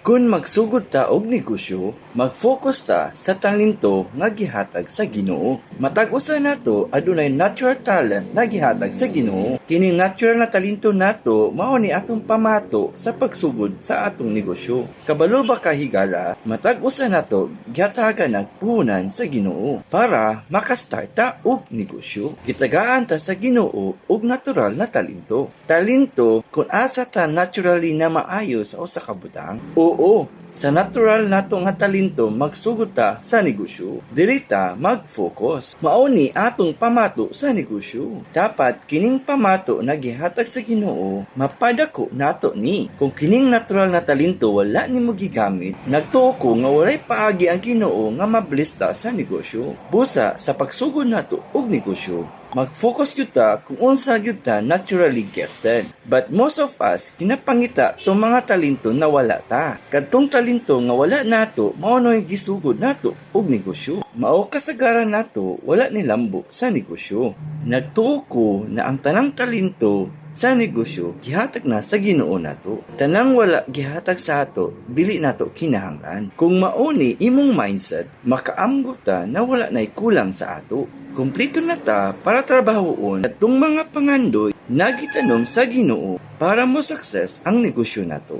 Kung magsugod ta og negosyo, mag-focus ta sa talento nga gihatag sa Ginoo. Matag usa nato adunay natural talent na gihatag sa Ginoo. Kining natural na talento nato mao ni atong pamato sa pagsugod sa atong negosyo. Kabalo ba ka, higala, matag usa nato gihatagan og puhunan sa Ginoo para makastart ta og negosyo. Gitagaan ta sa Ginoo og natural na talento. Talento kung asa ta naturally na maayo sa usa ka butang. Oo, sa natural nato nga talento magsugod ta sa negosyo. Diri ta mag-focus. Mao ni atong pamato sa negosyo. Dapat kining pamato na gihatag sa Ginoo, mapadako nato ni. Kung kining natural na talento wala nimo gigamit, nagtuo ko nga walay paagi ang Ginoo nga mabless ta sa negosyo. Busa sa pagsugod nato og negosyo, mag-focus gyud ta kung unsa gyud ta naturally gifted. But most of us, kinapangita tong mga talento na wala ta. Kadtong talento nga wala nato, mao no'y gisugod nato og negosyo. Mao kasagaran nato wala ni lambo sa negosyo. Nagtuo ko na ang tanang talento sa negosyo gihatag na sa Ginoo nato. Tanang wala gihatag sa ato, dili nato kinahanglan. Kung mao ni imong mindset, makaamgo ta na wala nay kulang sa ato. Kumpleto na ta para trabahoon atong mga pangandoy na gitanom sa Ginoo para mo success ang negosyo nato.